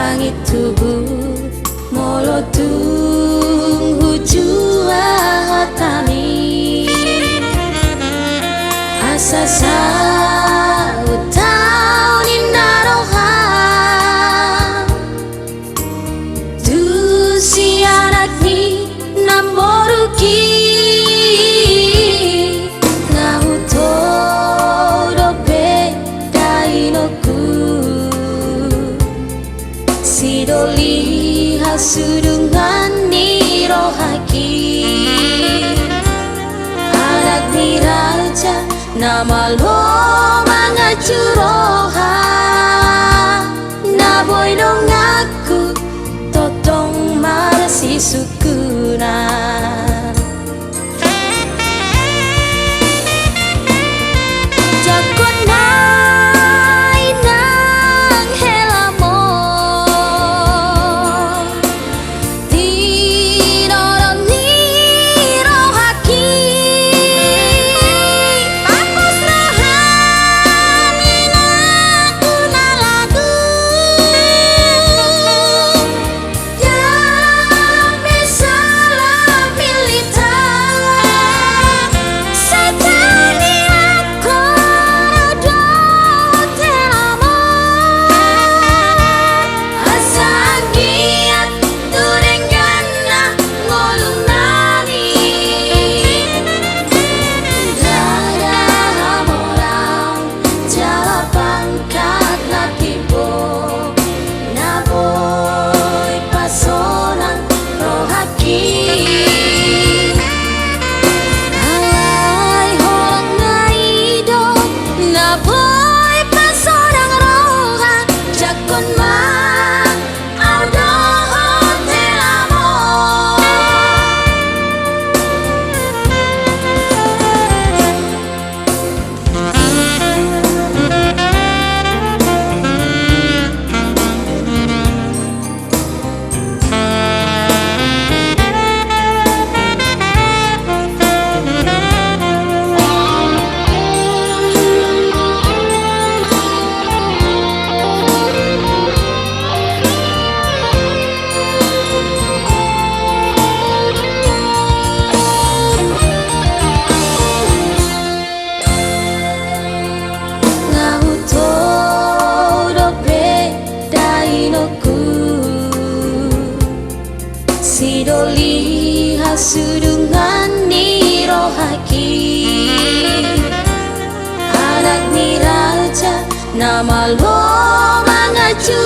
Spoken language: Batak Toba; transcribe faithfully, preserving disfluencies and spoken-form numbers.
Langit tubu molo tung hujua hatami, asa saut au ninna roham tu si anak ni namboruk i. Nga hutou dope dainonku sidoli hasudungan ni rohaki, anak ni raja na malo mangacu roha, na boi donganku tongtong marsisungkunan. Jangkon ma inang hela on, tinodohon ni rohaki. Pangkus roham inangku na lagu. Dame sala pilita, sai tangiangkon dohot helam on. Asa anggiat tu dengganna ngolu nami, ndada hamoraon jala pangkat na timbo, na boi pasonang rohaki. Alai holan nga i do na boi pasonang roha, jangkon ma au dohot helam on. Nga hutou dope dainonku sidoli hasudungan ni rohaki, anak ni raja na malo mangacu